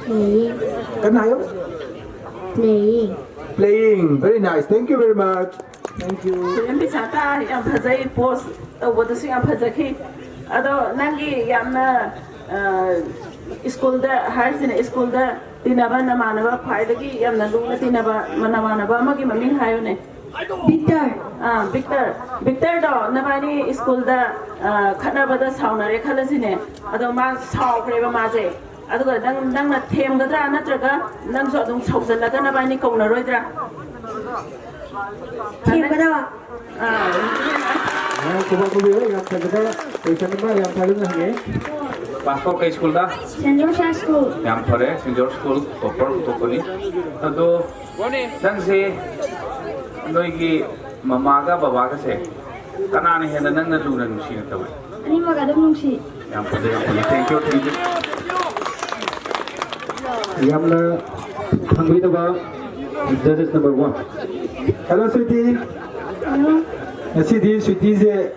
Playing. ꯀꯟꯅ ꯍꯥꯏꯌꯣ꯫ Playing. Playing. Very nice. Thank you very much. Thank you. Film ꯄꯩꯁꯥ ꯇꯥ ꯌꯥꯝ ꯐꯖꯩ, ꯄꯣꯁ ꯇꯧꯕꯗꯁꯨ ꯌꯥꯝ ꯐꯖꯈꯤ꯫ ꯑꯗꯣ ꯅꯪꯒꯤ ꯌꯥꯝꯅ, ꯑ, ꯁ꯭ꯀꯨꯜꯗ ꯍꯥꯏꯔꯤꯁꯤꯅꯦ, ꯁ꯭ꯀꯨꯜꯗ ꯇꯤꯟꯅꯕ ꯅꯃꯥꯟꯅꯕ ꯈ꯭ꯋꯥꯏꯗꯒꯤ ꯌꯥꯝꯅ ꯂꯨꯅ ꯇꯤꯟꯅꯕ ꯅꯃꯥꯟꯅꯕ ꯑꯃꯒꯤ ꯃꯃꯤꯡ ꯍꯥꯏꯌꯨꯅꯦ꯫ ꯕꯤꯛꯇꯔ꯫ ꯑꯥ, ꯕꯤꯛꯇꯔ꯫ ꯕꯤꯛꯇꯔꯗꯣ ꯅꯕꯥꯅꯤ ꯁ꯭ꯀꯨꯜꯗ, ꯑ, ꯈꯠꯅꯕꯗ ꯁꯥꯎꯅꯔꯦ ꯈꯜꯂꯁꯤꯅꯦ꯫ ꯑꯗꯣ ꯃꯥ ꯁꯥꯎꯈ꯭ꯔꯦꯕ ꯃꯥꯁꯦ꯫ ꯑꯗꯨꯒ ꯅꯪ, ꯅꯪꯅ ꯊꯦꯝꯒꯗ꯭ꯔꯥ ꯅꯠꯇ꯭ꯔꯒ ꯅꯪꯁꯨ ꯑꯗꯨꯝ ꯁꯧꯖꯜꯂꯒ ꯅꯕꯥꯅꯤ ꯀꯧꯅꯔꯣꯏꯗ꯭ꯔꯥ? ꯊꯦꯝꯒꯗꯕ꯫ ꯑꯥ꯫ ꯉꯥꯏꯈꯣ, ꯈꯨꯕꯥꯛ ꯈꯨꯕꯤꯔꯣ, ꯌꯥꯝ ꯐꯖꯕ ꯀꯣꯏꯁꯟ ꯑꯃ ꯌꯥꯝ ꯐꯖꯅ ꯍꯪꯉꯦ꯫ ꯀ꯭ꯂꯥꯁ ꯐꯣꯔ ꯀꯩ ꯁ꯭ꯀꯨꯜꯗ? ꯁꯦꯟ ꯖꯣꯔꯖ ꯍꯥꯏ ꯁ꯭ꯀꯨꯜ꯫ ꯌꯥꯝ ꯐꯔꯦ, ꯁꯦꯟ ꯖꯣꯔꯖ ꯁ꯭ꯀꯨꯜ ꯇꯣꯞꯄꯔ ꯄꯨꯊꯣꯛꯄꯅꯤ꯫ ꯑꯗꯣ ꯅꯪꯁꯦ ꯅꯣꯏꯒꯤ ꯃꯃꯥꯒ ꯕꯕꯥꯒꯁꯦ ꯀꯅꯥꯅ ꯍꯦꯟꯅ ꯅꯪꯅ ꯂꯨꯅ ꯅꯨꯡꯁꯤꯅ ꯇꯧꯏ? ꯑꯅꯤꯃꯛ ꯑꯗꯨꯝ ꯅꯨꯡꯁꯤ꯫ ꯌꯥꯝ ꯐꯖꯩ, ꯌꯥꯝ ꯐꯖꯩ꯫ Thank you, thank you꯫ ꯌꯥꯝꯅ ꯍꯪꯕꯤꯗꯕ judges number one꯫ Hello, sweetie꯫ Hello꯫ ꯉꯁꯤꯗꯤ ꯁ꯭ꯋꯤꯇꯤꯁꯦ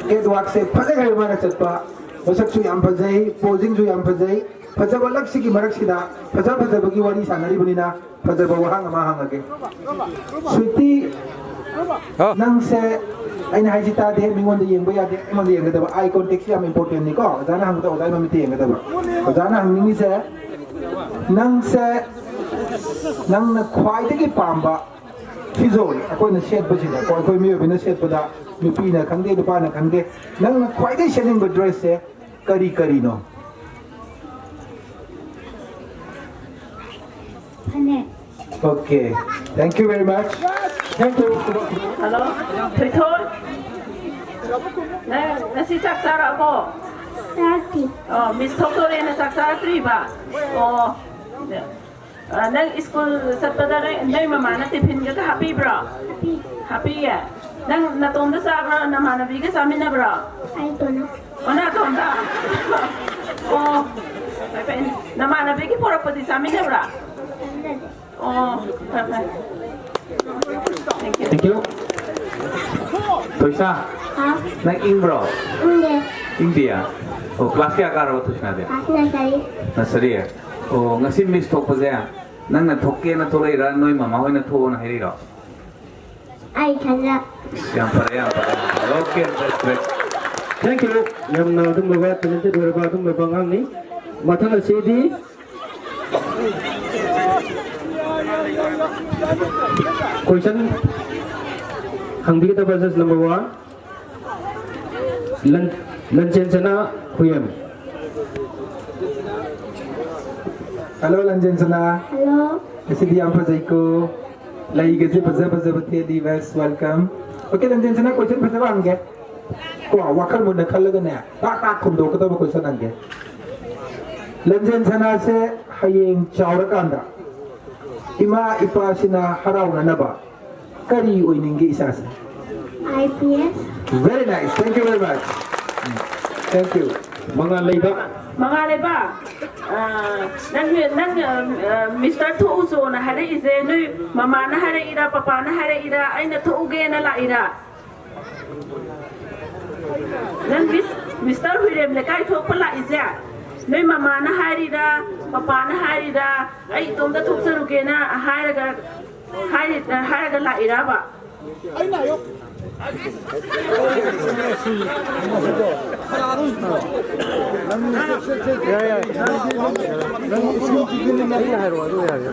ꯀꯦꯠ ꯋꯥꯛꯁꯦ ꯐꯖꯈ꯭ꯔꯦ ꯃꯥꯅ ꯆꯠꯄ꯫ ꯃꯁꯛꯁꯨ ꯌꯥꯝ ꯐꯖꯩ, ꯄꯣꯖꯤꯡꯁꯨ ꯌꯥꯝ ꯐꯖꯩ꯫ ꯐꯖꯕ ꯂꯛꯁꯤꯒꯤ ꯃꯔꯛꯁꯤꯗ ꯐꯖ ꯐꯖꯕꯒꯤ ꯋꯥꯔꯤ ꯁꯥꯟꯅꯔꯤꯕꯅꯤꯅ ꯐꯖꯕ ꯋꯥꯍꯪ ꯑꯃ ꯍꯪꯉꯒꯦ꯫ ꯁ꯭ꯋꯤꯇꯤ, ꯍꯥꯎ꯫ ꯅꯪꯁꯦ ꯑꯩꯅ ꯍꯥꯏꯁꯤ ꯇꯥꯗꯦ, ꯃꯤꯉꯣꯟꯗ ꯌꯦꯡꯕ ꯌꯥꯗꯦ, ꯑꯩꯉꯣꯟꯗ ꯌꯦꯡꯒꯗꯕ꯫ Eye contactꯁꯤ ꯌꯥꯝ importantꯅꯤꯀꯣ꯫ ꯑꯣꯖꯥꯅ ꯍꯪꯕꯗ ꯑꯣꯖꯥꯒꯤ ꯃꯃꯤꯠꯇ ꯌꯦꯡꯒꯗꯕ꯫ ꯑꯣꯖꯥꯅ ꯍꯪꯅꯤꯡꯉꯤꯁꯦ, ꯅꯪꯁꯦ ꯅꯪꯅ ꯈ꯭ꯋꯥꯏꯗꯒꯤ ꯄꯥꯝꯕ ꯐꯤꯖꯣꯜ ꯑꯩꯈꯣꯏꯅ ꯁꯦꯠꯄꯁꯤꯗꯀꯣ, ꯑꯩꯈꯣꯏ ꯃꯤꯑꯣꯏꯕꯅ ꯁꯦꯠꯄꯗ, ꯅꯨꯄꯤꯅ ꯈꯪꯗꯦ, ꯅꯨꯄꯥꯅ ꯈꯪꯗꯦ, ꯅꯪꯅ ꯈ꯭ꯋꯥꯏꯗꯒꯤ ꯁꯦꯠꯅꯤꯡꯕ dressꯁꯦ ꯀꯔꯤ ꯀꯔꯤꯅꯣ? ꯐꯅꯦꯛ꯫ Okay, thank you very much. Thank you. Hello, ꯊꯣꯏꯊꯣꯏ꯫ ꯅꯪ ꯉꯁꯤ ꯆꯥꯛ ꯆꯥꯔꯛꯑꯕꯣ? ꯆꯥꯔꯛꯇ꯭ꯔꯤ꯫ ꯑꯣ, ꯃꯤꯁ ꯊꯣꯛꯇꯣꯔꯦꯅ ꯆꯥꯛ ꯆꯥꯔꯛꯇ꯭ꯔꯤꯕ? ꯑꯣ꯫ ꯑ, ꯅꯪ ꯁ꯭ꯀꯨꯜ ꯆꯠꯄꯗ ꯅꯣꯏ, ꯅꯣꯏ ꯃꯃꯥꯅ ꯇꯤꯐꯤꯟꯒ ꯍꯥꯞꯄꯤꯕ꯭ꯔꯣ? ꯍꯥꯞꯄꯤ꯫ ꯍꯥꯞꯄꯤꯌꯦ? ꯅꯪ ꯅꯇꯣꯝꯗ ꯆꯥꯕ꯭ꯔꯣ, ꯅꯃꯥꯟꯅꯕꯤꯒ ꯆꯥꯃꯤꯟꯅꯕ꯭ꯔꯣ? ꯑꯩ ꯏꯇꯣꯝꯗ꯫ ꯑꯣ, ꯅꯇꯣꯝꯗ? ꯑꯣ, ꯐꯩ, ꯐꯩ꯫ ꯅꯃꯥꯟꯅꯕꯤꯒꯤ ꯄꯣꯔꯛꯄꯗꯤ ꯆꯥꯃꯤꯟꯅꯕ꯭ꯔꯥ? ꯆꯥꯃꯤꯟꯅꯗꯦ꯫ ꯑꯣ, ꯐꯔꯦ, ꯐꯔꯦ꯫ Thank you꯫ Thank you꯫ ꯊꯣꯏꯁꯥ, ꯍꯥꯎ꯫ ꯅꯪ ꯏꯪꯕ꯭ꯔꯣ? ꯏꯪꯗꯦ꯫ ꯏꯪꯗꯤꯌꯦ? ꯑꯣ, ꯀ꯭ꯂꯥꯁ ꯀꯌꯥ ꯀꯥꯔꯕ ꯊꯣꯏꯁꯥꯗꯤ? Class nursery. ꯅꯔꯁꯔꯤ? ꯑꯣ, ꯉꯁꯤ ꯃꯤꯁ ꯊꯣꯛꯄꯁꯦ ꯅꯪꯅ ꯊꯣꯛꯀꯦꯅ ꯊꯣꯛꯂꯛꯏꯔꯥ, ꯅꯣꯏ ꯃꯃꯥ ꯍꯣꯏꯅ ꯊꯣꯛꯑꯣꯅ ꯍꯥꯏꯔꯛꯏꯔꯣ? ꯑꯩ ꯏꯊꯟꯗ꯫ ꯌꯥꯝ ꯐꯔꯦ, ꯌꯥꯝ ꯐꯔꯦ, ꯌꯥꯝ ꯐꯔꯦ꯫ Okay, that's great꯫ Thank you꯫ ꯌꯥꯝꯅ ꯑꯗꯨꯝꯕ well talented ꯑꯣꯏꯔꯕ ꯑꯗꯨꯝꯕ ꯑꯉꯥꯡꯅꯤ꯫ ꯃꯊꯪ ꯑꯁꯤꯗꯤ question ꯍꯪꯕꯤꯒꯗꯕ judge number one, ꯂꯟ-, ꯂꯟꯆꯦꯟ ꯁꯅꯥ ꯍꯨꯌꯦꯝ꯫ Hello, ꯂꯟꯆꯦꯟ ꯁꯅꯥ꯫ Hello꯫ ꯉꯁꯤꯗꯤ ꯌꯥꯝ ꯐꯖꯩꯀꯣ꯫ ꯂꯩꯒꯁꯦ ꯐꯖ ꯐꯖꯕ ꯊꯦꯠꯂꯤ꯫ Best welcome꯫ Okay, ꯂꯟꯆꯦꯟ ꯁꯅꯥ, question ꯐꯖꯕ ꯍꯪꯒꯦ꯫ ꯀꯣ, ꯋꯥꯈꯜ ꯃꯨꯟꯅ ꯈꯜꯂꯒꯅꯦ, ꯇꯥꯛ ꯇꯥꯛ ꯈꯨꯝꯗꯣꯛꯀꯗꯕ ꯀꯣꯏꯁꯟ ꯍꯪꯒꯦ꯫ ꯂꯟꯖꯦꯟ ꯁꯅꯥꯁꯦ ꯍꯌꯦꯡ ꯆꯥꯎꯔꯀꯥꯟꯗ ꯏꯃꯥ ꯏꯄꯥꯁꯤꯅ ꯍꯔꯥꯎꯅꯅꯕ ꯀꯔꯤ ꯑꯣꯏꯅꯤꯡꯒꯦ ꯏꯆꯥꯁꯦ? I P S. Very nice. Thank you very much. Thank you. ꯃꯉꯥꯜ ꯂꯩꯕ꯫ ꯃꯉꯥꯜ ꯂꯩꯕ, ꯑ, ꯅꯪ ꯅꯪ ꯃꯤꯁꯇꯔ ꯊꯣꯛꯎꯆꯣꯅ ꯍꯥꯏꯔꯛꯏꯁꯦ ꯅꯣꯏ ꯃꯃꯥꯅ ꯍꯥꯏꯔꯛꯏꯔꯥ, ꯄꯄꯥꯅ ꯍꯥꯏꯔꯛꯏꯔꯥ, ꯑꯩꯅ ꯊꯣꯛꯎꯒꯦꯅ ꯂꯥꯛꯏꯔꯥ? ꯅꯪ ꯃꯤꯁ ꯃꯤꯁꯇꯔ ꯍꯨꯏꯔꯦꯝ ꯂꯩꯀꯥꯏ ꯊꯣꯛꯄ ꯂꯥꯛꯏꯁꯦ ꯅꯣꯏ ꯃꯃꯥꯅ ꯍꯥꯏꯔꯤꯔꯥ, ꯄꯄꯥꯅ ꯍꯥꯏꯔꯤꯔꯥ, ꯑꯩ ꯏꯇꯣꯝꯇ ꯊꯣꯛꯆꯔꯨꯒꯦꯅ ꯍꯥꯏꯔꯒ ꯍꯥꯏꯔꯤ- ꯍꯥꯏꯔꯒ ꯂꯥꯛꯏꯔꯕ? ꯅꯪ ꯏꯁꯀꯨꯜꯗꯨꯗꯤ ꯅꯪ ꯍꯥꯏꯔꯛꯑꯣ, ꯑꯗꯨ ꯌꯥꯔꯦ꯫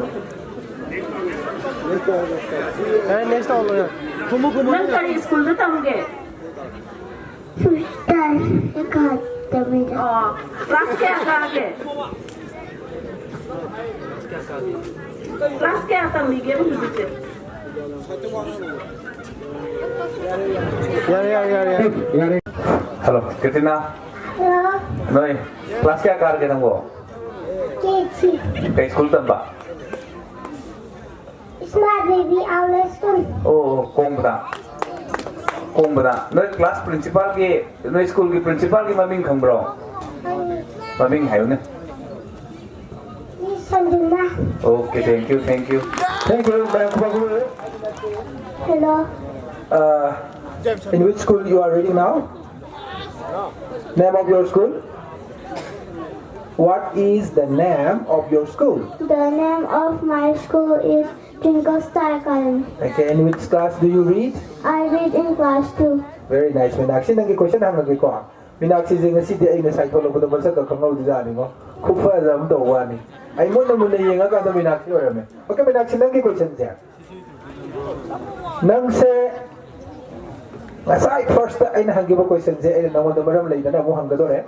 ꯌꯥꯔꯦ, next ꯇꯧꯍꯜꯂꯣ, ꯌꯥꯔꯦ꯫ ꯅꯪ ꯀꯔꯤ ꯁ꯭ꯀꯨꯜꯗ ꯇꯝꯒꯦ? Sister Academy. ꯑꯣ, ꯀ꯭ꯂꯥꯁ ꯀꯌꯥ ꯀꯥꯒꯦ? ꯀ꯭ꯂꯥꯁ ꯀꯌꯥ ꯇꯝꯃꯤꯒꯦꯕ ꯍꯧꯖꯤꯛꯁꯦ? ꯌꯥꯔꯦ, ꯌꯥꯔꯦ, ꯌꯥꯔꯦ, ꯌꯥꯔꯦ꯫ ꯌꯥꯔꯦ꯫ Hello, Katrina. Hello, ꯅꯣꯏ ꯀ꯭ꯂꯥꯁ ꯀꯌꯥ ꯀꯥꯔꯒꯦ ꯅꯪꯕꯣ? K G. ꯀꯩ ꯁ꯭ꯀꯨꯜ ꯇꯝꯕ? Smart Baby English School. ꯑꯣ, ꯀꯣꯡꯕꯗ꯫ ꯀꯣꯡꯕꯗ꯫ ꯅꯣꯏ ꯀ꯭ꯂꯥꯁ ꯄ꯭ꯔꯤꯟꯁꯤꯄꯥꯜꯒꯤ, ꯅꯣꯏ ꯁ꯭ꯀꯨꯜꯒꯤ ꯄ꯭ꯔꯤꯟꯁꯤꯄꯥꯜꯒꯤ ꯃꯃꯤꯡ ꯈꯪꯕ꯭ꯔꯣ? ꯃꯃꯤꯡ ꯍꯥꯏꯌꯨꯅꯦ꯫ Miss Sanjana. Okay, thank you, thank you. Thank you, Madam Khogul. Hello. Uh, in which school you are reading now? Name of your school? What is the name of your school? The name of my school is Twinkle Star Academy. Okay, in which class do you read? I read in class two. Very nice, Meenakshi. ꯅꯪꯒꯤ ꯀꯣꯏꯁꯟ ꯍꯪꯉꯒꯦꯀꯣ꯫ ꯃꯤꯅꯥꯛꯁꯤꯁꯦ ꯉꯁꯤꯗꯤ ꯑꯩ ꯉꯁꯥꯏ ꯊꯣꯛꯂꯛꯄꯗ ꯃꯁꯛꯀ ꯈꯪꯍꯧꯗꯖꯥꯠꯅꯤꯉꯣ꯫ ꯈꯨꯐꯖ ꯑꯃ ꯇꯧꯕ ꯋꯥꯅꯤ꯫ ꯑꯩ ꯃꯨꯟꯅ ꯃꯨꯟꯅ ꯌꯦꯡꯉꯀꯥꯟꯗ ꯃꯤꯅꯥꯛꯁꯤ ꯑꯣꯏꯔꯝꯃꯦ꯫ Okay, ꯃꯤꯅꯥꯛꯁꯤ, ꯅꯪꯒꯤ ꯀꯣꯏꯁꯟꯁꯦ, ꯅꯪꯁꯦ ꯉꯁꯥꯏ ꯐꯥꯔꯁꯇ ꯑꯩꯅ ꯍꯪꯈꯤꯕ ꯀꯣꯏꯁꯟꯁꯦ ꯑꯩꯅ ꯅꯪꯉꯣꯟꯗ ꯃꯔꯝ ꯂꯩꯗꯅ ꯑꯃꯨꯛ ꯍꯪꯒꯗꯣꯔꯦ꯫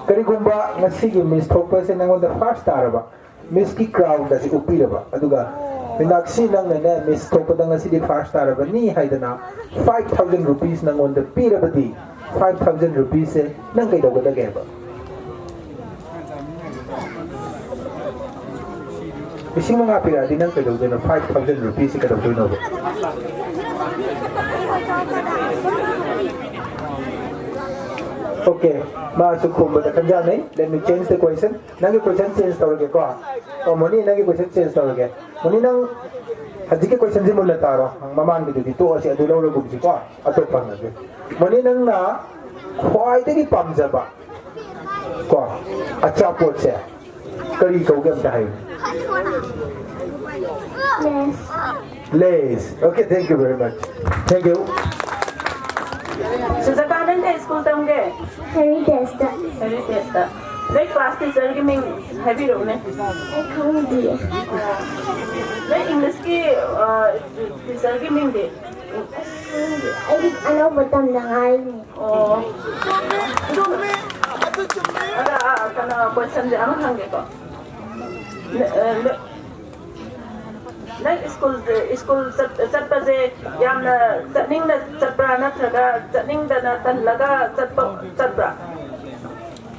ꯀꯔꯤꯒꯨꯝꯕ ꯉꯁꯤꯒꯤ ꯃꯤꯁ ꯊꯣꯛꯄꯁꯦ ꯅꯪꯉꯣꯟꯗ ꯐꯥꯔꯁ ꯇꯥꯔꯕ, ꯃꯤꯁꯀꯤ ꯀ꯭ꯔꯥꯎꯟ ꯑꯁꯤ ꯎꯞꯄꯤꯔꯕ, ꯑꯗꯨꯒ ꯃꯤꯅꯥꯛꯁꯤ, ꯅꯪꯅꯅꯦ ꯃꯤꯁ ꯊꯣꯛꯄꯗ ꯉꯁꯤꯗꯤ ꯐꯥꯔꯁ ꯇꯥꯔꯕꯅꯤ ꯍꯥꯏꯗꯅ ꯐꯥꯏꯚ ꯊꯥꯎꯖꯟ ꯔꯨꯄꯤꯁ ꯅꯪꯉꯣꯟꯗ ꯄꯤꯔꯕꯗꯤ, ꯐꯥꯏꯚ ꯊꯥꯎꯖꯟ ꯔꯨꯄꯤꯁꯁꯦ ꯅꯪ ꯀꯩꯗꯧꯒꯗꯒꯦꯕ? ꯂꯤꯁꯤꯡ ꯃꯉꯥ ꯄꯤꯔꯛꯑꯗꯤ ꯅꯪ ꯀꯩꯗꯧꯗꯣꯏꯅꯣ? ꯐꯥꯏꯚ ꯊꯥꯎꯖꯟ ꯔꯨꯄꯤꯁꯁꯦ ꯀꯩꯗꯧꯗꯣꯏꯅꯣꯕ? Okay, ꯃꯥꯁꯨ ꯈꯨꯝꯕꯗ ꯈꯟꯖꯥꯟꯅꯩ꯫ Let me change the question. ꯅꯪꯒꯤ question change ꯇꯧꯔꯒꯦꯀꯣ꯫ ꯑꯣ, ꯃꯣꯅꯤ, ꯅꯪꯒꯤ question change ꯇꯧꯔꯒꯦ꯫ ꯃꯣꯅꯤ, ꯅꯪ ꯍꯧꯖꯤꯛꯀꯤ questionꯁꯤ ꯃꯨꯟꯅ ꯇꯥꯔꯣ꯫ ꯃꯃꯥꯡꯒꯤꯗꯨꯗꯤ ꯇꯣꯛꯑꯁꯤ, ꯑꯗꯨ ꯂꯧꯔꯒꯨꯝꯁꯤꯀꯣ꯫ ꯑꯇꯣꯞꯄ ꯍꯪꯉꯒꯦ꯫ ꯃꯣꯅꯤ, ꯅꯪꯅ ꯈ꯭ꯋꯥꯏꯗꯒꯤ ꯄꯥꯝꯖꯕ ꯀꯣ ꯑꯆꯥꯄꯣꯠꯁꯦ ꯀꯔꯤ ꯀꯧꯒꯦ ꯑꯝꯇ ꯍꯥꯏꯌꯨ꯫ Lays. Okay, thank you very much. Thank you. ꯁꯨꯖꯥꯇꯥ, ꯅꯪ ꯀꯩ ꯁ꯭ꯀꯨꯜ ꯇꯝꯒꯦ? Heritageꯇ꯫ Heritageꯇ꯫ ꯅꯣꯏ ꯀ꯭ꯂꯥꯁ ꯇꯤꯆꯔꯒꯤ ꯃꯤꯡ ꯍꯥꯏꯕꯤꯔꯛꯎꯅꯦ꯫ ꯑꯩ ꯈꯪꯗꯤꯌꯦ꯫ ꯅꯣꯏ ꯏꯪꯂꯤꯁꯀꯤ, ꯑ, ꯇꯤꯆꯔꯒꯤ ꯃꯤꯡꯗꯤ? ꯑꯩꯗꯤ ꯑꯅꯧꯕ ꯇꯝꯗ ꯉꯥꯏꯔꯤꯅꯦ꯫ ꯑꯣ꯫ ꯑꯗꯨꯝ, ꯑꯗ, ꯑ, ꯀꯩꯅꯣ, questionꯁꯦ ꯑꯃ ꯍꯪꯒꯦꯀꯣ꯫ ꯅ-, ꯑ, ꯅ-, ꯅꯪ ꯁ꯭ꯀꯨꯜ, ꯁ꯭ꯀꯨꯜ ꯆꯠ-, ꯆꯠꯄꯁꯦ ꯌꯥꯝꯅ ꯆꯠꯅꯤꯡꯅ ꯆꯠꯄ꯭ꯔꯥ, ꯅꯠꯇ꯭ꯔꯒ ꯆꯠꯅꯤꯡꯗꯅ ꯇꯜꯂꯒ ꯆꯠꯄ, ꯆꯠꯄ꯭ꯔꯥ?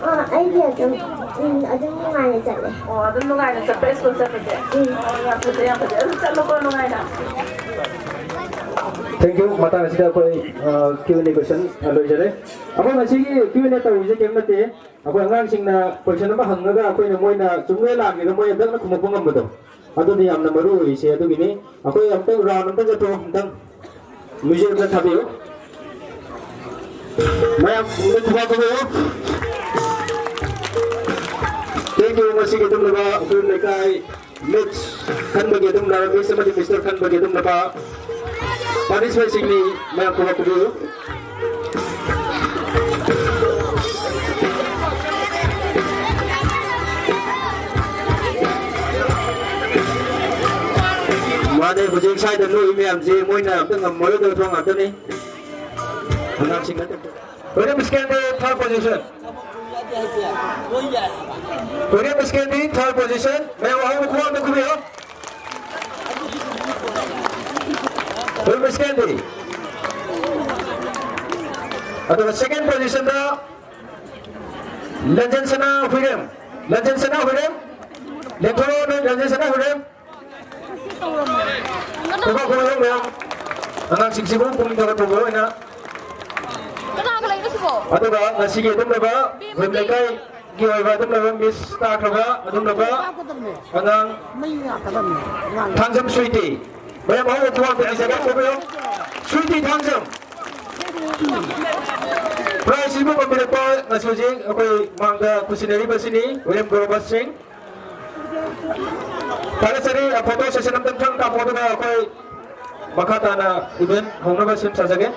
ꯑꯥ, ꯑꯩꯗꯤ ꯑꯗꯨꯝ, ꯎꯝ, ꯑꯗꯨꯝ ꯅꯨꯡꯉꯥꯏꯅ ꯆꯠꯂꯦ꯫ ꯑꯣ, ꯑꯗꯨꯝ ꯅꯨꯡꯉꯥꯏꯅ ꯆꯠꯄ ꯁ꯭ꯀꯨꯜ ꯆꯠꯄꯁꯦ? ꯎꯝ꯫ ꯑꯣ, ꯌꯥꯝ ꯐꯖꯩ, ꯌꯥꯝ ꯐꯖꯩ꯫ ꯑꯗꯨꯝ ꯆꯠꯂꯨꯀꯣ, ꯅꯨꯡꯉꯥꯏꯅ꯫ Thank you. ꯃꯇꯥꯡ ꯑꯁꯤꯗ ꯑꯩꯈꯣꯏ, ꯑ, Q and A question, ꯑ, ꯂꯣꯏꯖꯔꯦ꯫ ꯑꯩꯈꯣꯏ ꯉꯁꯤꯒꯤ Q and A ꯇꯧꯔꯤꯁꯦ ꯀꯔꯤꯝ ꯅꯠꯇꯦ꯫ ꯑꯩꯈꯣꯏ ꯑꯉꯥꯡꯁꯤꯡꯅ question ꯑꯃ ꯍꯪꯉꯒ ꯑꯩꯈꯣꯏꯅ ꯃꯣꯏꯅ ꯆꯨꯝꯃꯦ ꯂꯥꯟꯒꯦꯗ ꯃꯣꯏꯅ ꯗꯛꯅ ꯈꯨꯝꯃꯛꯄ ꯉꯝꯕꯗꯣ, ꯑꯗꯨꯅꯤ ꯌꯥꯝꯅ ꯃꯔꯨ ꯑꯣꯏꯔꯤꯁꯦ꯫ ꯑꯗꯨꯒꯤꯅꯤ꯫ ꯑꯩꯈꯣꯏ ꯑꯝꯇꯪ round ꯑꯝꯇ ꯆꯠꯊꯣꯛꯑꯣ, ꯑꯝꯇꯪ꯫ Visual ꯑꯝꯇ ꯊꯥꯕꯤꯌꯨ꯫ ꯃꯌꯥꯝ ꯑꯝꯇ ꯈꯨꯕꯥꯛ ꯈꯨꯕꯤꯌꯨ꯫ Thank you, ꯉꯁꯤꯒꯤ ꯑꯗꯨꯝꯂꯕ ꯎꯈ꯭ꯔꯨꯜ ꯂꯩꯀꯥꯏ ꯃꯤꯁ ꯈꯟꯕꯒꯤ ꯑꯗꯨꯝꯂꯕ, ꯃꯤꯁ ꯑꯃꯗꯤ ꯃꯤꯁꯇꯔ ꯈꯟꯕꯒꯤ ꯑꯗꯨꯝꯂꯕ participantꯁꯤꯡꯅꯤ, ꯃꯌꯥꯝ ꯈꯨꯕꯥꯛ ꯈꯨꯕꯤꯌꯨ꯫ ꯃꯥꯅꯦ, ꯍꯧꯖꯤꯛ ꯁ꯭ꯋꯥꯏꯗ ꯅꯣꯛꯏ ꯃꯌꯥꯝꯁꯦ ꯃꯣꯏꯅ ꯑꯝꯇ ꯉꯝꯃꯔꯣꯏꯗꯕ ꯊꯕꯛ ꯉꯥꯛꯇꯅꯤ꯫ ꯑꯉꯥꯡꯁꯤꯡ ꯅꯠꯇꯦ꯫ William Scandi, third position. William Scandi, third position. ꯃꯌꯥꯝ ꯑꯍꯧꯕ ꯈꯨꯕꯥꯛ ꯑꯝꯇ ꯈꯨꯕꯤꯌꯣ꯫ First candy. ꯑꯗꯨꯒ second position ꯗ ꯂꯟꯖꯦꯟꯁꯅꯥ ꯍꯨꯏꯔꯦꯝ꯫ ꯂꯟꯖꯦꯟꯁꯅꯥ ꯍꯨꯏꯔꯦꯝ꯫ ꯂꯦꯡꯊꯣꯔꯛꯑꯣ ꯅꯣꯏ ꯂꯟꯖꯦꯟꯁꯅꯥ ꯍꯨꯏꯔꯦꯝ꯫ ꯈꯨꯕꯥꯛ ꯈꯨꯕꯥꯛ ꯃꯌꯥꯝ꯫ ꯑꯉꯥꯡꯁꯤꯡꯁꯤꯕꯨ ꯄꯨꯛꯅꯤꯡ ꯊꯧꯒꯠꯄ ꯑꯣꯏꯅ꯫ ꯀꯅꯥꯒ ꯂꯩꯅꯣ ꯁꯤꯕꯣ? ꯑꯗꯨꯒ ꯉꯁꯤꯒꯤ ꯑꯗꯨꯝꯂꯕ ꯕꯦꯝꯃꯗꯤ? ꯈꯨꯟ ꯂꯩꯀꯥꯏꯒꯤ ꯑꯣꯏꯕ ꯑꯗꯨꯝꯂꯕ ꯃꯤꯁ ꯇꯥꯈ꯭ꯔꯕ ꯑꯗꯨꯝꯂꯕ ꯑꯉꯥꯡ ꯃꯩ ꯂꯥꯛꯀꯗꯕꯅꯦ꯫ ꯊꯥꯡꯖꯝ ꯁ꯭ꯋꯤꯇꯤ꯫ ꯃꯌꯥꯝ ꯑꯍꯧꯕ ꯈꯨꯕꯥꯛꯇ ꯂꯩꯖꯕ ꯀꯧꯕꯤꯌꯨ꯫ ꯁ꯭ꯋꯤꯇꯤ ꯊꯥꯡꯖꯝ꯫ ꯄ꯭ꯔꯥꯏꯖ ꯁꯤꯕꯨ ꯄꯥꯝꯕꯤꯔꯛꯄ ꯉꯁꯤ ꯍꯧꯖꯤꯛ ꯑꯩꯈꯣꯏ ꯃꯥꯡꯗ ꯈꯨꯠꯁꯤꯟꯅꯔꯤꯕꯁꯤꯅꯤ ꯋꯤꯂꯤꯌꯝ ꯒꯣꯔꯣꯕꯁ ꯁꯤꯡ꯫ ꯊꯥꯒꯠꯆꯔꯤ꯫ ꯐꯣꯇꯣ ꯁꯦꯁꯟ ꯑꯝꯇꯪ ꯀꯥꯞꯄꯣ, ꯑꯗꯨꯒ ꯑꯩꯈꯣꯏ ꯃꯈꯥ ꯇꯥꯅ ꯏꯚꯦꯟꯠ ꯍꯧꯅꯕ ꯁꯦꯝ ꯁꯥꯖꯒꯦ꯫